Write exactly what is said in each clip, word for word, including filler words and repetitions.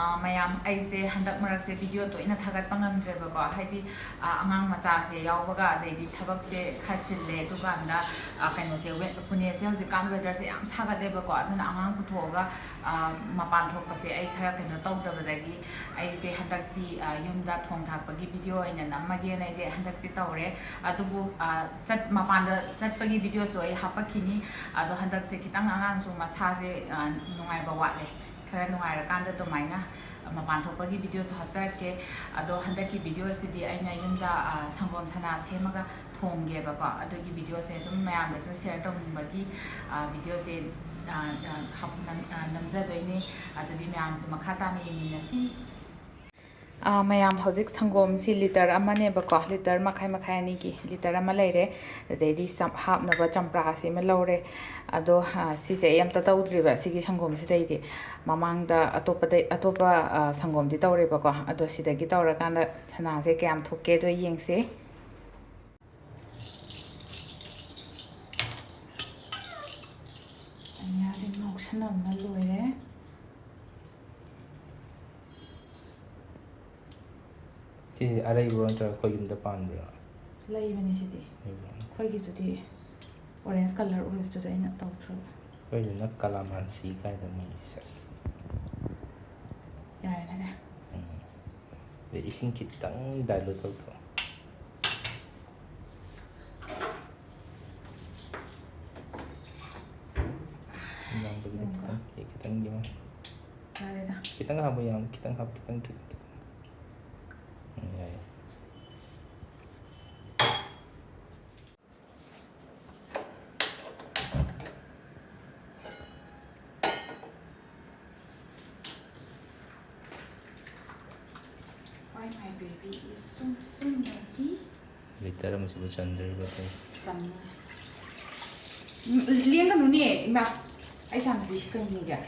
ꯑ, ꯃꯌꯥꯝ, ꯑꯩꯁꯦ ꯍꯟꯗꯛ ꯃꯔꯛꯁꯦ ꯚꯤꯗꯤꯑꯣ ꯇꯣꯏꯅ ꯊꯥꯒꯠꯄ ꯉꯝꯗ꯭ꯔꯦꯕꯀꯣ, ꯍꯥꯏꯗꯤ, ꯑ, ꯑꯉꯥꯡ ꯃꯆꯥꯁꯦ ꯌꯥꯎꯕꯒ, ꯑꯗꯩꯗꯤ ꯊꯕꯛꯁꯦ ꯈꯔ ꯆꯤꯜꯂꯦ, ꯑꯗꯨꯀꯥꯟꯗ, ꯑ, ꯀꯩꯅꯣꯁꯦ, ꯋꯦ-, ꯄꯨꯅꯦꯁꯦ ꯍꯧꯖꯤꯛꯀꯥꯟ ꯋꯦꯗꯔꯁꯦ ꯌꯥꯝ ꯁꯥꯒꯠꯂꯦꯕꯀꯣ, ꯑꯗꯨꯅ ꯑꯉꯥꯡ ꯄꯨꯊꯣꯛꯑꯒ, ꯑ, ꯃꯄꯥꯟ ꯊꯣꯛꯄꯁꯦ ꯑꯩ ꯈꯔ ꯀꯩꯅꯣ ꯇꯧꯗꯕꯗꯒꯤ, ꯑꯩꯁꯦ ꯍꯟꯗꯛꯇꯤ, ꯑ, ꯌꯨꯝꯗ ꯊꯣꯡ ꯊꯥꯛꯄꯒꯤ ꯚꯤꯗꯤꯑꯣ ꯑꯣꯏꯅ ꯅꯝꯃꯒꯦꯅ ꯑꯩꯗꯤ ꯍꯟꯗꯛꯁꯦ ꯇꯧꯔꯦ꯫ ꯑꯗꯨꯕꯨ, ꯑ, ꯆꯠ-, ꯃꯄꯥꯟꯗ ꯆꯠꯄꯒꯤ ꯚꯤꯗꯤꯑꯣꯁꯨ ꯑꯩ ꯍꯥꯞꯄꯛꯈꯤꯅꯤ꯫ ꯑꯗꯣ ꯍꯟꯗꯛꯁꯦ ꯈꯤꯇꯪ ꯑꯉꯥꯡꯁꯨ ꯃꯁꯥꯁꯦ, ꯑ, ꯅꯨꯡꯉꯥꯏꯕ ꯋꯥꯠꯂꯦ꯫ ꯈꯔ ꯅꯨꯡꯉꯥꯏꯔꯀꯥꯟꯗ ꯑꯗꯨꯃꯥꯏꯅ ꯃꯄꯥꯟ ꯊꯣꯛꯄꯒꯤ ꯚꯤꯗꯤꯑꯣꯁꯨ ꯍꯥꯞꯆꯔꯛꯀꯦ꯫ ꯑꯗꯣ ꯍꯟꯗꯛꯀꯤ ꯚꯤꯗꯤꯑꯣꯁꯤꯗꯤ ꯑꯩꯅ ꯌꯨꯝꯗ, ꯑ, ꯁꯪꯒꯣꯝ ꯁꯅꯥ ꯁꯦꯝꯃꯒ ꯊꯣꯡꯒꯦꯕꯀꯣ꯫ ꯑꯗꯨꯒꯤ ꯚꯤꯗꯤꯑꯣꯁꯦ ꯑꯗꯨꯝ ꯃꯌꯥꯝꯗꯁꯨ ꯁꯤꯌꯔ ꯇꯧꯅꯤꯡꯕꯒꯤ, ꯑ, ꯚꯤꯗꯤꯑꯣꯁꯦ, ꯑ, ꯑ, ꯍꯥꯞ-, ꯅꯝ-, ꯑ, ꯅꯝꯖꯗꯣꯏꯅꯦ꯫ ꯑꯗꯨꯗꯤ ꯃꯌꯥꯝꯁꯨ ꯃꯈꯥ ꯇꯥꯅ ꯌꯦꯡꯃꯤꯟꯅꯁꯤ꯫ ꯑ, ꯃꯌꯥꯝ, ꯍꯧꯖꯤꯛ ꯁꯪꯒꯣꯝꯁꯤ ꯂꯤꯇꯔ ꯑꯃꯅꯦꯕꯀꯣ, ꯂꯤꯇꯔ ꯃꯈꯥꯏ ꯃꯈꯥꯏ ꯑꯅꯤꯒꯤ, ꯂꯤꯇꯔ ꯑꯃ ꯂꯩꯔꯦ꯫ ꯑꯗꯩꯗꯤ ꯆꯝ-, ꯍꯥꯞꯅꯕ ꯆꯝꯄ꯭ꯔꯥꯁꯤ ꯑꯃ ꯂꯧꯔꯦ꯫ ꯑꯗꯣ, ꯑ, ꯁꯤꯁꯦ ꯑꯩ ꯑꯝꯇ ꯇꯧꯗ꯭ꯔꯤꯕ ꯁꯤꯒꯤ ꯁꯪꯒꯣꯝꯁꯤꯗꯩꯗꯤ꯫ ꯃꯃꯥꯡꯗ ꯑꯇꯣꯞꯄꯗꯩ, ꯑꯇꯣꯞꯄ, ꯑ, ꯁꯪꯒꯣꯝꯗꯤ ꯇꯧꯔꯦꯕꯀꯣ꯫ ꯑꯗꯣ ꯁꯤꯗꯒꯤ ꯇꯧꯔꯀꯥꯟꯗ ꯁꯅꯥꯁꯦ ꯀꯌꯥꯝ ꯊꯣꯛꯀꯦꯗꯣ ꯌꯦꯡꯁꯦ꯫ ꯑꯅꯤꯌꯥꯁꯦ ꯉꯧꯁꯟꯅꯕꯅ ꯂꯣꯏꯔꯦ꯫ ꯁꯤꯁꯦ ꯑꯔꯩꯕ꯭ꯔꯣ ꯅꯠꯇ꯭ꯔꯒ ꯑꯩꯈꯣꯏ ꯌꯨꯝꯗ ꯄꯥꯟꯕ꯭ꯔꯣ? ꯂꯩꯕꯅꯦ ꯁꯤꯗꯤ꯫ ꯂꯩꯕ꯭ꯔꯣ? ꯑꯩꯈꯣꯏꯒꯤꯗꯨꯗꯤ orange colour ꯑꯣꯏꯕꯗꯨꯗ ꯑꯩꯅ ꯇꯧꯗ꯭ꯔꯕ꯫ ꯑꯩꯈꯣꯏꯗꯨꯅ ꯀꯂꯥꯃꯥꯟꯁꯤ ꯀꯥꯏꯗ ꯃꯣꯏ ꯁꯦꯁ꯫ ꯌꯥꯔꯦꯅꯦ ꯁꯦ꯫ ꯎꯝ꯫ ꯑꯗꯩ ꯏꯁꯤꯡ ꯈꯤꯇꯪ dilute ꯇꯧꯊꯣꯛꯑꯣ꯫ ꯌꯥꯝꯗꯕꯤꯗ ꯌꯥꯝꯕ? ꯈꯤꯇꯪ, ꯑꯦ, ꯈꯤꯇꯪꯒꯤ ꯑꯃ꯫ ꯌꯥꯔꯦꯗ꯫ ꯈꯤꯇꯪ ꯍꯥꯞꯄꯣ, ꯌꯥꯝ ꯈꯤꯇꯪ ꯍꯥꯞ, ꯈꯤꯇꯪ, ꯈꯤꯇꯪ, ꯈꯤꯇꯪ꯫ ꯎꯝ, ꯌꯥꯏ, ꯌꯥꯏ꯫ Why my baby is so, so naughty? Liter ꯑꯃꯁꯤꯕꯨ ꯆꯟꯗꯣꯔꯤꯕ꯭ꯔꯥ ꯈꯪꯗꯦ꯫ ꯆꯟꯅꯤ꯫ ꯎꯝ, ꯂꯦꯡꯒꯅꯨꯅꯦ, ꯏꯃꯥ꯫ ꯑꯩ ꯏꯆꯥꯅꯨꯄꯤꯁꯤ ꯀꯩꯅꯤꯒꯦ?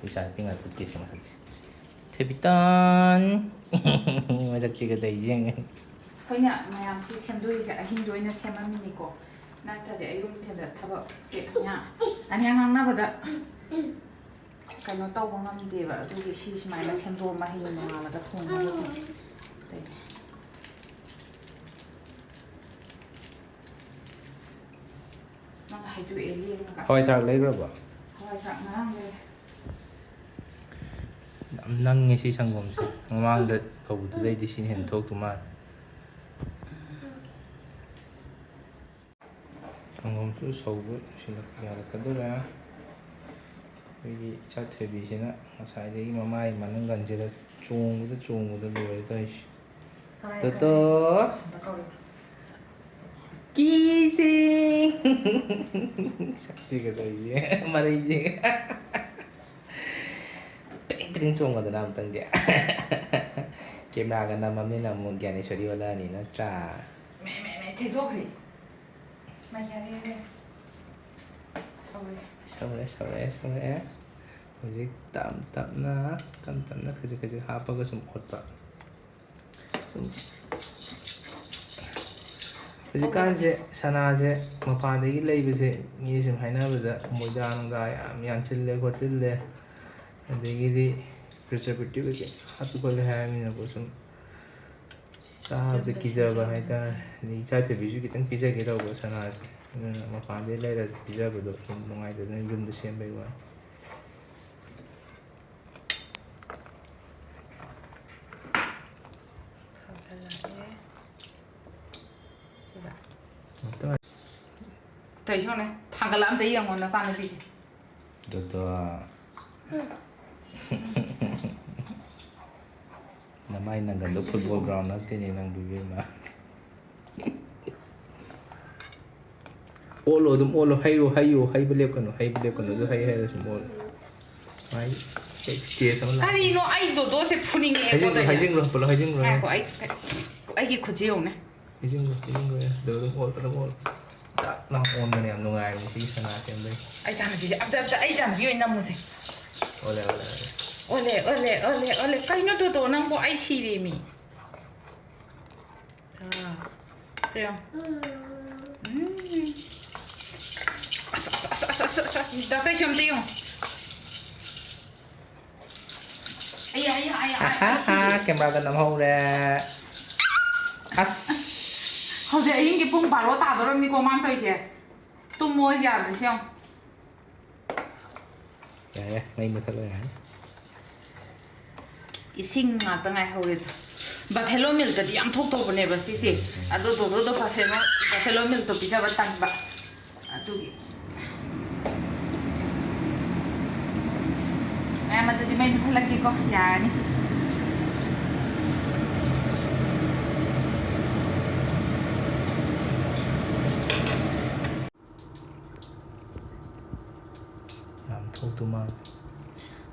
ꯏꯆꯥꯅꯨꯄꯤ ꯉꯥꯛꯇ ꯇꯦꯁꯦ ꯃꯁꯛꯁꯦ꯫ ꯊꯣꯏꯕꯤꯇꯥꯟ꯫ ꯃꯁꯛꯁꯤꯒ ꯇꯧꯔꯤꯁꯦ ꯌꯦꯡꯉꯦ꯫ ꯑꯩꯈꯣꯏꯅ ꯃꯌꯥꯝꯁꯤ ꯁꯦꯝꯗꯣꯛꯏꯁꯦ ꯑꯍꯤꯡꯗ ꯑꯣꯏꯅ ꯁꯦꯝꯃꯝꯃꯤꯅꯤꯀꯣ꯫ ꯅꯠꯇ꯭ꯔꯗꯤ ꯑꯌꯨꯛ ꯅꯨꯡꯊꯤꯜꯗ ꯊꯕꯛꯁꯦ ꯑꯅꯤꯌꯥ-, ꯑꯅꯤꯌꯥ ꯉꯥꯡꯅꯕꯗ꯫ ꯀꯩꯅꯣ ꯇꯧꯕ ꯉꯝꯗꯦꯕ, ꯑꯗꯨꯒꯤ ꯁꯤ ꯁꯨꯃꯥꯏꯅ ꯁꯦꯝꯗꯣꯛꯑꯝꯕ, ꯍꯌꯦꯡ ꯅꯣꯡꯉꯥꯜꯂꯒ ꯊꯣꯡꯕ ꯍꯧꯗꯣꯏꯅꯦ꯫ ꯑꯇꯩ ꯅꯪ ꯍꯥꯏꯗꯣꯛꯑꯦ ꯂꯦꯡꯉꯒ꯫ ꯍꯋꯥꯏ ꯊ꯭ꯔꯥꯛ ꯂꯩꯈ꯭ꯔꯕꯣ? ꯍꯋꯥꯏ ꯊ꯭ꯔꯥꯛ ꯉꯔꯥꯡ ꯂꯩꯔꯦ꯫ ꯌꯥꯝ ꯅꯪꯉꯦ ꯁꯤ ꯁꯪꯒꯣꯝꯁꯦ꯫ ꯃꯃꯥꯡꯗ ꯇꯧꯕꯗꯨꯗꯩꯗꯤ ꯁꯤꯅ ꯍꯦꯟꯅ ꯊꯣꯛꯇꯧ ꯃꯥꯜꯂꯦ꯫ ꯁꯪꯒꯣꯝꯁꯨ ꯁꯧꯕ ꯁꯤꯜꯂꯛ-, ꯌꯥꯔꯛꯀꯗꯧꯔꯦ꯫ ꯑꯩꯈꯣꯏꯒꯤ ꯏꯆꯥ ꯊꯣꯏꯕꯤꯁꯤꯅ ꯉꯁꯥꯏꯗꯒꯤ ꯃꯃꯥꯏ ꯃꯅꯨꯡꯒꯟꯁꯤꯗ ꯆꯣꯡꯕꯗ ꯆꯣꯡꯕꯗ ꯂꯣꯏꯔꯦ ꯇꯧꯔꯤꯁꯦ꯫ ꯀꯗꯥꯏ, ꯇꯣꯇꯣ! ꯀꯗꯥꯏ? ꯑꯁꯣꯝꯗ ꯀꯧꯔꯦ꯫ ꯀꯤꯁꯤ! ꯁꯛꯁꯤꯒ ꯇꯧꯔꯤꯁꯦ, ꯃꯔꯩꯁꯤꯒ꯫ ꯄꯤꯗꯤꯡ ꯄꯤꯗꯤꯡ ꯆꯣꯡꯉꯗꯅ ꯑꯃꯨꯛꯇꯪꯗꯤ꯫ ꯀꯦꯃꯦꯔꯥꯒ ꯅꯝꯃꯕꯅꯤꯅ ꯑꯃꯨꯛ ꯒ꯭ꯌꯥꯅꯦꯁꯣꯔꯤ ꯑꯣꯜꯂꯛꯑꯅꯤ ꯅꯠꯇ꯭ꯔꯥ? ꯃꯦ, ꯃꯦ, ꯃꯦ, ꯊꯦꯡꯗꯣꯛꯈ꯭ꯔꯦ꯫ ꯃꯥ ꯌꯥꯔꯦ, ꯌꯥꯔꯦ꯫ ꯁꯧꯔꯦ꯫ ꯁꯧꯔꯦ, ꯁꯧꯔꯦ, ꯁꯧꯔꯦ꯫ ꯍꯧꯖꯤꯛ ꯇꯞ ꯇꯞꯅ, ꯇꯞ ꯇꯞꯅ ꯈꯖꯤꯛ ꯈꯖꯤꯛ ꯍꯥꯞꯄꯒ ꯁꯨꯝ ꯑꯣꯠꯄ꯫ ꯁꯨꯝ ꯍꯧꯖꯤꯛꯀꯥꯟꯁꯦ ꯁꯅꯥꯁꯦ ꯃꯄꯥꯟꯗꯒꯤ ꯂꯩꯕꯁꯦ ꯃꯤꯅ ꯁꯨꯝ ꯍꯥꯏꯅꯕꯗ ꯃꯣꯏꯗꯥ ꯅꯨꯡꯗꯥ ꯌꯥꯝ ꯌꯥꯟꯁꯤꯜꯂꯦ ꯈꯣꯠꯆꯤꯜꯂꯦ, ꯑꯗꯒꯤꯗꯤ preservative ꯀꯩꯀꯩ ꯍꯥꯞꯄꯤ ꯈꯣꯠꯂꯤ ꯍꯥꯏꯔꯕꯅꯤꯅꯀꯣ, ꯁꯨꯝ ꯆꯥꯕꯗ ꯌꯨꯝꯗ ꯀꯤꯖꯕ ꯁꯦꯝꯖꯕ꯫ ꯍꯥꯏꯇꯥꯔꯦ꯫ ꯑꯗꯩ ꯏꯆꯥ ꯊꯣꯏꯕꯤꯁꯨ ꯈꯤꯇꯪ ꯄꯤꯖꯒꯦ ꯇꯧꯕ ꯁꯅꯥꯁꯦ, ꯑꯗꯨꯅ ꯃꯄꯥꯟꯗꯒꯤ ꯂꯩꯔ ꯄꯤꯖꯕꯗꯣ ꯁꯨꯝ ꯅꯨꯡꯉꯥꯏꯇꯗꯅ ꯌꯨꯝꯗ ꯁꯦꯝꯕꯩ ꯋꯥꯅꯤ꯫ ꯈꯥꯎꯊꯜꯂꯛꯑꯦ꯫ ꯁꯤꯗ꯫ ꯑꯝꯇ ꯇꯧꯏꯁꯦ ꯌꯦꯡꯉꯨꯅꯦ, ꯊꯥꯡꯒꯠꯂ ꯑꯝꯇ ꯌꯦꯡꯉꯣ ꯅꯆꯥꯅꯨꯄꯤꯁꯦ꯫ ꯑꯗꯨꯗꯣ꯫ ꯅꯃꯥꯏ ꯅꯪꯒꯟꯗꯣ football ground ꯅꯠꯇꯦꯅꯦ ꯅꯪꯕꯨ ꯏꯕꯦꯝꯃ꯫ ꯑꯣꯠꯂꯣ, ꯑꯗꯨꯝ ꯑꯣꯠꯂꯣ, ꯍꯩꯌꯣ, ꯍꯩꯌꯣ, ꯍꯩꯕ ꯂꯦꯞꯀꯅꯨ, ꯍꯩꯕ ꯂꯦꯞꯀꯅꯨ, ꯑꯗꯨ ꯍꯩ ꯍꯩꯔ ꯁꯨꯝ ꯑꯣꯠꯂꯣ꯫ ꯃꯥꯏ stage ꯑꯃ ꯂꯥꯛꯑꯦ꯫ ꯀꯔꯤꯅꯣ? ꯑꯩ ꯗꯣꯗꯣꯁꯦ ꯐꯨꯅꯤꯡꯉꯛꯑꯦꯀꯣ ꯍꯩꯖꯤꯟꯈ꯭ꯔꯣ, ꯇꯧꯔꯤꯁꯦ꯫ ꯍꯩꯖꯤꯟꯈ꯭ꯔꯣ, ꯍꯩꯖꯤꯟꯈ꯭ꯔꯣ, ꯍꯩꯖꯤꯟꯈ꯭ꯔꯣ꯫ ꯉꯥꯏꯈꯣ, ꯑꯩ, ꯑꯩꯒꯤ ꯈꯨꯠꯁꯦ ꯌꯦꯡꯉꯨꯅꯦ꯫ ꯍꯩꯖꯤꯟꯈ꯭ꯔꯣ, ꯍꯩꯖꯤꯟꯈ꯭ꯔꯣ, ꯌꯥꯔꯦ꯫ ꯑꯗꯨ ꯑꯗꯨꯝ ꯑꯣꯠꯂꯣ, ꯑꯗꯨꯝ ꯑꯣꯠꯂꯣ꯫ ꯇꯥꯛ ꯂꯥꯎ ꯑꯣꯟꯕꯅꯦ, ꯌꯥꯝ ꯅꯨꯡꯉꯥꯏꯕꯅꯦ ꯁꯤꯒꯤ ꯁꯅꯥ ꯁꯦꯝꯕꯒꯤ꯫ ꯑꯩ ꯏꯆꯥꯅꯨꯄꯤꯁꯦ ꯑꯝꯇ, ꯑꯝꯇ ꯑꯩ ꯏꯆꯥꯅꯨꯄꯤ ꯑꯣꯏꯅ ꯅꯝꯃꯨꯁꯦ꯫ ꯑꯣꯜꯂꯦ, ꯑꯣꯜꯂꯦ, ꯑꯣꯜꯂꯦ꯫ ꯑꯣꯜꯂꯦ, ꯑꯣꯜꯂꯦ, ꯑꯣꯜꯂꯦ, ꯑꯣꯜꯂꯦ꯫ ꯀꯩꯅꯣ ꯗꯣꯗꯣ ꯅꯪꯕꯨ? ꯑꯩ ꯁꯤꯔꯦꯃꯤ꯫ ꯁꯦ ꯌꯦꯡꯉꯣ꯫ ꯎꯝ꯫ ꯑꯁ, ꯑꯁ, ꯑꯁ, ꯗꯥ ꯇꯩꯁꯨ ꯑꯝꯇ ꯌꯦꯡꯉꯣ꯫ ꯑꯍꯥꯍꯥ, ꯀꯦꯃꯦꯔꯥꯗ ꯅꯝꯍꯧꯔꯦ꯫ ꯑꯁ꯫ ꯍꯧꯖꯤꯛ ꯑꯍꯤꯡꯒꯤ ꯄꯨꯡ ꯕꯥꯔꯣ ꯇꯥꯗꯣꯔꯝꯅꯤꯀꯣ ꯃꯥꯅ ꯇꯧꯔꯤꯁꯦ꯫ ꯇꯨꯝꯃꯣ ꯌꯥꯗ꯭ꯔꯤꯁꯦ ꯌꯦꯡꯉꯣ꯫ ꯌꯥꯔꯦ, ꯃꯩ ꯃꯨꯊꯠꯂꯣ ꯌꯥꯔꯦ꯫ ꯏꯁꯤꯡ ꯉꯥꯛꯇ ꯉꯥꯏꯍꯧꯔꯦꯗꯣ꯫ Buffalo milkꯇꯗꯤ ꯌꯥꯝ ꯊꯣꯛꯇꯧꯕꯅꯦꯕ ꯁꯤꯁꯦ꯫ ꯑꯗꯣ ꯗꯣꯗꯣꯗꯣ buffalo, buffalo milkꯇꯣ ꯄꯤꯖꯕ ꯇꯟꯕ꯫ ꯑꯗꯨꯒꯤ꯫ ꯃꯌꯥꯝ, ꯑꯗꯨꯗꯤ ꯃꯩ ꯃꯨꯊꯠꯂꯛꯀꯦꯀꯣ꯫ ꯌꯥꯔꯅꯤ ꯁꯤꯁꯦ꯫ ꯌꯥꯝ ꯊꯣꯛꯇꯨ ꯃꯥꯜꯂꯦ꯫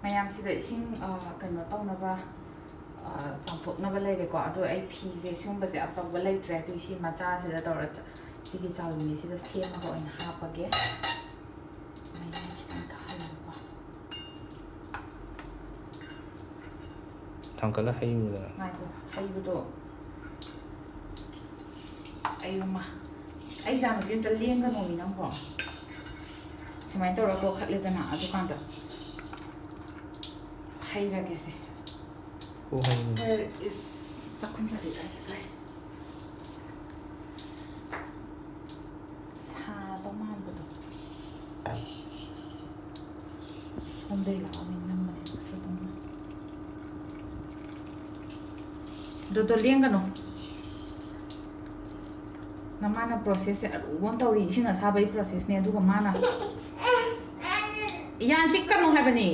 ꯃꯌꯥꯝꯁꯤꯗ ꯏꯁꯤꯡ, ꯑ, ꯀꯩꯅꯣ ꯇꯧꯅꯕ, ꯑ, ꯆꯥꯝꯊꯣꯛꯅꯕ ꯂꯩꯔꯦꯀꯣ꯫ ꯑꯗꯣ ꯑꯩ ꯐꯤꯁꯦ ꯁꯤꯒꯨꯝꯕꯁꯦ ꯑꯆꯧꯕ ꯂꯩꯇ꯭ꯔꯦ꯫ ꯑꯗꯨꯏ ꯁꯤ ꯃꯆꯥꯁꯤꯗ ꯇꯧꯔ ꯆ-, ꯁꯤꯒꯤ ꯆꯥꯂꯨꯅꯤꯁꯤꯗ ꯁꯦꯝꯃꯒ ꯑꯣꯏꯅ ꯍꯥꯞꯄꯒꯦ꯫ ꯃꯩ ꯈꯤꯇꯪ ꯀꯥꯍꯜꯂꯒꯀꯣ꯫ ꯊꯥꯡꯀꯠꯂ ꯍꯩꯌꯨꯗꯅ꯫ ꯉꯥꯏꯈꯣ, ꯍꯩꯕꯗꯣ ꯑꯩ ꯑꯃ, ꯑꯩ ꯏꯆꯥꯅꯨꯄꯤ ꯑꯝꯇ ꯂꯦꯡꯒꯅꯣꯃꯤ ꯅꯪꯕꯣ꯫ ꯁꯨꯃꯥꯏꯅ ꯇꯧꯔ ꯀꯣꯛꯈꯠꯂꯦꯗꯅ, ꯑꯗꯨꯀꯥꯟꯗ ꯍꯩꯔꯒꯦꯁꯦ꯫ ꯀꯣꯛ ꯍꯩꯅꯤ꯫ ꯍꯣꯏ, ꯏꯁ, ꯆꯥꯛꯈꯨꯝ ꯀꯔꯤ ꯀꯥꯏ ꯆꯠꯈ꯭ꯔꯦ? ꯁꯥꯗꯧ ꯃꯥꯟꯕꯗꯣ꯫ ꯁꯣꯝꯗꯩ ꯂꯥꯛꯑꯃꯤ ꯅꯝꯕꯅꯦ꯫ ꯑꯗꯨꯗꯣ ꯂꯦꯡꯒꯅꯨ꯫ ꯅꯃꯥꯅ processꯁꯦ ꯑꯔꯨꯕ ꯑꯃ ꯇꯧꯔꯤ, ꯏꯁꯤꯡ ꯑꯁꯥꯕꯒꯤ processꯅꯦ, ꯑꯗꯨꯒ ꯃꯥꯅ ꯌꯥꯟ ꯆꯤꯛꯀꯅꯨ ꯍꯥꯏꯕꯅꯤ꯫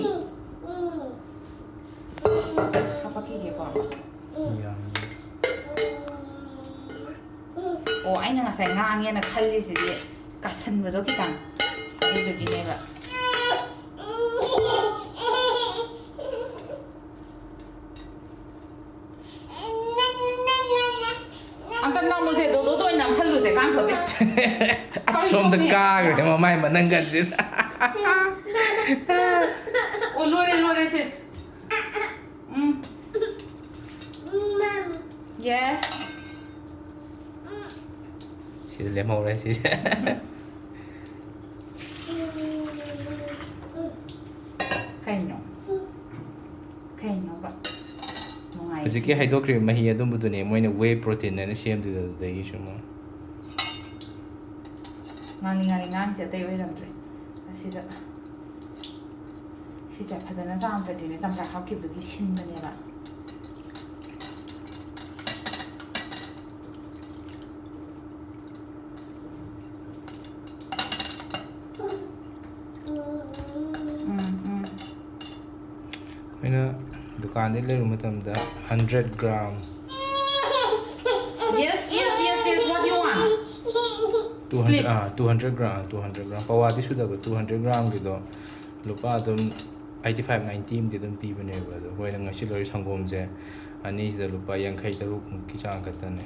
ꯍꯥꯄꯛꯈꯤꯒꯦꯀꯣ꯫ ꯌꯥꯝ꯫ ꯑꯣ, ꯑꯩꯅ ꯉꯁꯥꯏ ꯉꯥꯡꯉꯦꯅ ꯈꯜꯂꯤꯁꯤꯗꯤ ꯀꯥꯁꯟꯕꯗꯣ ꯈꯤꯇꯪ, ꯑꯗꯨꯗꯨꯒꯤꯅꯦꯕ꯫ ꯑꯝꯇ ꯅꯝꯃꯨꯁꯦ, ꯗꯣꯗꯣꯗ ꯑꯣꯏꯅ ꯅꯝꯁꯜꯂꯨꯁꯦ, ꯀꯥꯡ ꯊꯣꯛꯇꯦ꯫ ꯑꯁ, ꯁꯣꯝꯗ ꯀꯥꯈ꯭ꯔꯦ ꯃꯃꯥꯏ ꯃꯅꯪꯒꯟꯁꯤꯗ꯫ ꯑꯣ, ꯂꯣꯏꯔꯦ, ꯂꯣꯏꯔꯦ ꯁꯦ꯫ ꯎꯝ꯫ Yes꯫ ꯁꯤꯗ ꯂꯦꯝꯍꯧꯔꯦ ꯁꯤꯁꯦ꯫ ꯀꯩꯅꯣ? ꯀꯩꯅꯣꯕ? ꯍꯧꯖꯤꯛꯀꯤ ꯍꯩꯗꯣꯛꯈ꯭ꯔꯤꯕ ꯃꯍꯤ ꯑꯗꯨꯝꯕꯗꯨꯅꯦ ꯃꯣꯏꯅ ꯋꯦ ꯄ꯭ꯔꯣꯇꯤꯟ ꯍꯥꯏꯅ ꯁꯦꯝꯗꯣꯏꯗꯣ ꯑꯗꯨꯗꯒꯤ ꯁꯨꯝ꯫ ꯉꯥꯡꯂꯤ ꯉꯥꯡꯂꯤ ꯉꯥꯡꯁꯦ ꯑꯇꯩ ꯑꯣꯏꯔꯝꯗ꯭ꯔꯦ꯫ ꯑꯁꯤꯗ ꯁꯤꯁꯦ ꯐꯖꯅ ꯆꯥꯝꯗ꯭ꯔꯗꯤꯅꯦ, ꯆꯝꯄ꯭ꯔꯥ ꯍꯥꯞꯈꯤꯕꯗꯨꯒꯤ ꯁꯤꯟꯕꯅꯦꯕ꯫ ꯎꯝ, ꯎꯝ꯫ ꯑꯩꯈꯣꯏꯅ ꯗꯨꯀꯥꯟꯗꯒꯤ ꯂꯩꯔꯨꯕ ꯃꯇꯝꯗ hundred gram, Yes, yes, yes, yes. What do you want? Two hundred, Sleep. Ah, two hundred gram, two hundred gram, ꯄꯋꯥꯗꯤ ꯁꯨꯗꯕ, two hundred gramꯒꯤꯗꯣ ꯂꯨꯄꯥ ꯑꯗꯨꯝ eighty five, ninety ꯑꯃꯗꯤ ꯑꯗꯨꯝ ꯄꯤꯕꯅꯦꯕ꯫ ꯑꯗꯣ ꯑꯩꯈꯣꯏꯅ ꯉꯁꯤ ꯂꯧꯔꯤ ꯁꯪꯒꯣꯝꯁꯦ ꯑꯅꯤꯁꯤꯗ ꯂꯨꯄꯥ ꯌꯥꯡꯈꯩ ꯇꯔꯨꯛꯃꯨꯛꯀꯤ ꯆꯥꯡ ꯈꯛꯇꯅꯦ꯫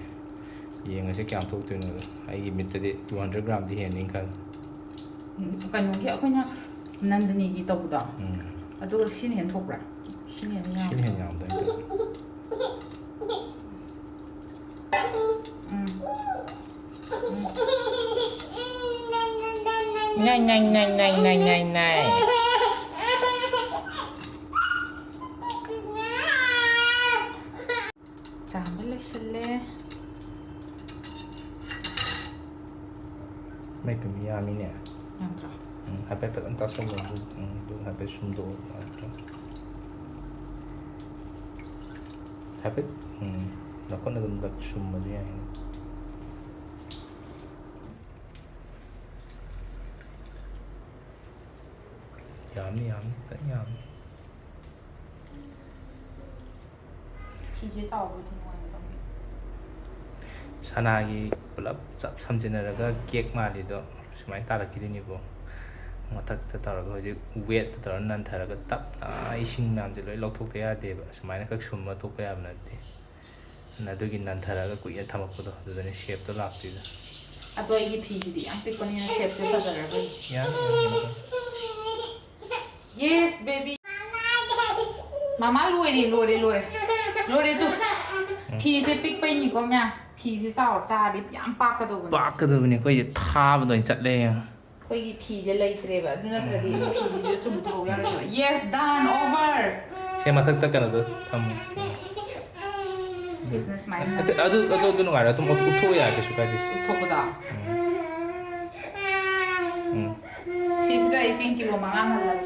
ꯌꯦꯡꯉꯁꯦ ꯀꯌꯥꯝ ꯊꯣꯛꯇꯣꯏꯅꯣꯗꯣ꯫ ꯑꯩꯒꯤ ꯃꯤꯠꯇꯗꯤ two hundred gramꯗꯤ ꯍꯦꯟꯅꯤ ꯈꯜꯂꯦ꯫ ꯎꯝ, ꯀꯩꯅꯣꯒꯤ ꯑꯩꯈꯣꯏꯅ ꯅꯟꯗꯅꯤꯒꯤ ꯇꯧꯕꯗꯣ, ꯎꯝ꯫ ꯑꯗꯨꯒ ꯁꯤꯅ ꯍꯦꯟꯅ ꯊꯣꯛꯄ꯭ꯔꯥ? ꯁꯤꯅ ꯍꯦꯟꯅ ꯌꯥꯝ ꯁꯤꯅ ꯍꯦꯟꯅ ꯌꯥꯝꯗꯣꯏꯅꯦ꯫ ꯎꯝ꯫ ꯎꯝ꯫ ꯅꯥꯏ, ꯅꯥꯏ, ꯅꯥꯏ, ꯅꯥꯏ, ꯅꯥꯏ, ꯅꯥꯏ, ꯅꯥꯏ꯫ ꯆꯥꯝꯕ ꯂꯣꯏꯁꯤꯜꯂꯦ꯫ ꯃꯩ ꯄꯨꯝ ꯌꯥꯝꯃꯤꯅꯦ꯫ ꯌꯥꯝꯗ꯭ꯔꯣ? ꯎꯝ, ꯍꯥꯏꯐꯦꯠ ꯐꯖꯅ ꯇꯥꯁꯜꯂꯣ꯫ ꯑꯗꯨ, ꯎꯝ, ꯑꯗꯨ ꯍꯥꯏꯐꯦꯠ ꯁꯨꯝꯗꯣꯛꯑꯣ꯫ ꯍꯥꯏꯐꯦꯠ, ꯎꯝ, ꯅꯈꯨꯠꯅ ꯑꯗꯨꯝ ꯂꯛ ꯁꯨꯝꯕꯗꯤ ꯌꯥꯏꯅꯦ꯫ ꯌꯥꯝꯅꯤ, ꯌꯥꯝꯅꯤ, ꯈꯤꯇꯪ ꯌꯥꯝꯅꯤ꯫ ꯐꯤꯁꯦ ꯆꯥꯎꯕꯗꯤ ꯅꯨꯡꯉꯥꯏꯒꯗꯕꯅꯤ꯫ ꯁꯅꯥꯒꯤ ꯄꯨꯂꯞ ꯆꯞ ꯁꯝꯖꯤꯟꯅꯔꯒ ꯀꯦꯛ ꯃꯥꯜꯂꯤꯗꯣ ꯁꯨꯃꯥꯏꯅ ꯇꯥꯔꯛꯈꯤꯗꯣꯏꯅꯤꯀꯣ꯫ ꯃꯊꯛꯇ ꯇꯧꯔꯒ ꯍꯧꯖꯤꯛ ꯋꯦꯠꯇ ꯇꯧꯔꯒ ꯅꯟꯊꯔꯒ ꯇꯞꯅ ꯏꯁꯤꯡ ꯃꯌꯥꯝꯁꯦ ꯂꯣꯏ ꯂꯧꯊꯣꯛꯇ ꯌꯥꯗꯦꯕ꯫ ꯁꯨꯃꯥꯏꯅ ꯈꯛ ꯁꯨꯝꯃ ꯊꯣꯛꯄ ꯌꯥꯕ ꯅꯠꯇꯦ꯫ ꯑꯗꯨꯅ ꯑꯗꯨꯒꯤ ꯅꯟꯊꯔꯒ ꯀꯨꯏꯅ ꯊꯝꯃꯛꯄꯗꯣ ꯑꯗꯨꯗꯅꯦ ꯁꯦꯞꯇꯣ ꯂꯥꯛꯇꯣꯏꯗꯣ꯫ ꯑꯗꯣ ꯑꯩꯒꯤ ꯐꯤꯁꯤꯗꯤ ꯌꯥꯝ ꯄꯤꯛꯄꯅꯤꯅ ꯁꯦꯞꯁꯦ ꯐꯖꯔꯔꯣꯏ꯫ ꯌꯥꯅꯤ, ꯌꯥꯅꯤ, ꯌꯥꯅꯤ꯫ Yes, baby. ꯃꯃꯥ ꯂꯣꯏꯔꯦ, ꯂꯣꯏꯔꯦ, ꯂꯣꯏꯔꯦ꯫ ꯂꯣꯏꯔꯦ ꯇꯨ꯫ ꯎꯝ꯫ ꯐꯤꯁꯦ ꯄꯤꯛꯄꯩꯅꯤꯀꯣ ꯃꯌꯥꯝ꯫ ꯐꯤꯁꯦ ꯆꯥꯎꯔ ꯇꯥꯔꯗꯤ ꯌꯥꯝ ꯄꯥꯛꯀꯗꯧꯕꯅꯦ꯫ ꯄꯥꯛꯀꯗꯧꯕꯅꯦ, ꯑꯩꯈꯣꯏꯁꯦ ꯊꯥꯕꯗ ꯑꯣꯏꯅ ꯆꯠꯂꯦ꯫ ꯑꯩꯈꯣꯏꯒꯤ ꯐꯤꯁꯦ ꯂꯩꯇ꯭ꯔꯦꯕ, ꯑꯗꯨ ꯅꯠꯇ꯭ꯔꯗꯤ ꯎꯝ꯫ ꯐꯤꯁꯤꯁꯨ ꯆꯨꯝꯊꯣꯛ ꯌꯥꯔꯣꯏꯕ꯫ Yes, done, over. ꯁꯦ ꯃꯊꯛꯇ ꯀꯩꯅꯣꯗꯣ ꯊꯝꯃꯣ꯫ ꯁꯤꯁꯤꯅ ꯁꯨꯃꯥꯏꯅ ꯑꯗꯨ, ꯑꯗꯨ, ꯑꯗꯨ, ꯑꯗꯨ ꯅꯨꯡꯉꯥꯏꯔꯦ꯫ ꯑꯗꯨꯝ ꯎꯠꯊꯣꯛꯄ ꯌꯥꯏ, ꯀꯩꯁꯨ ꯀꯥꯏꯗꯦ꯫ ꯎꯠꯊꯣꯛꯄꯗ꯫ ꯎꯝ꯫ ꯁꯤꯁꯤꯗ ꯑꯩ ꯆꯦꯡ ꯀꯤꯂꯣ ꯃꯉꯥ ꯍꯜꯂꯒꯦ꯫